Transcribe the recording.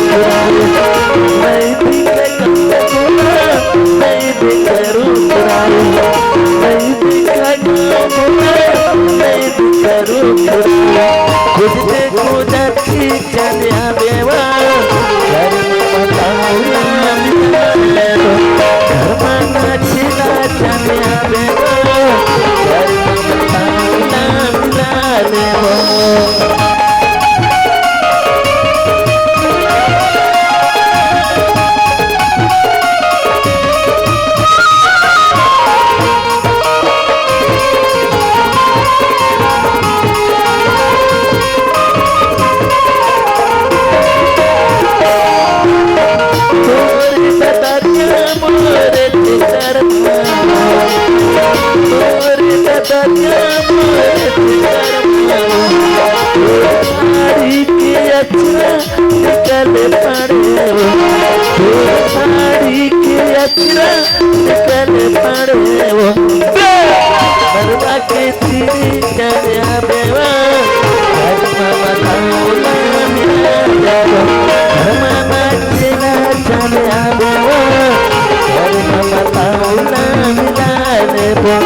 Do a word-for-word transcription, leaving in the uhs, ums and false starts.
नहीं दिखे गंगा, नहीं दिखे रूप राई, नहीं दिखे गंगा, नहीं दिखे रूप राई। कुछ देखो जाती चलिया बेवा, घर में बताओ ना मिला लेवा। घर में नाचिला चलिया बेवा, घर में बताओ ना मिला लेवा। तोरी बदरिया मोरे चितरमा, तोरी बदरिया मोरे चितरमा, साड़ी के अचरा निकल पड़े वो, साड़ी के अचरा निकल पड़े वो। मरवा के तीरी चले आवेवा, घर में बताओ ना मिला लेवा। घर में नाचेला चले आवेवा, घर में बताओ ना मिला लेवा।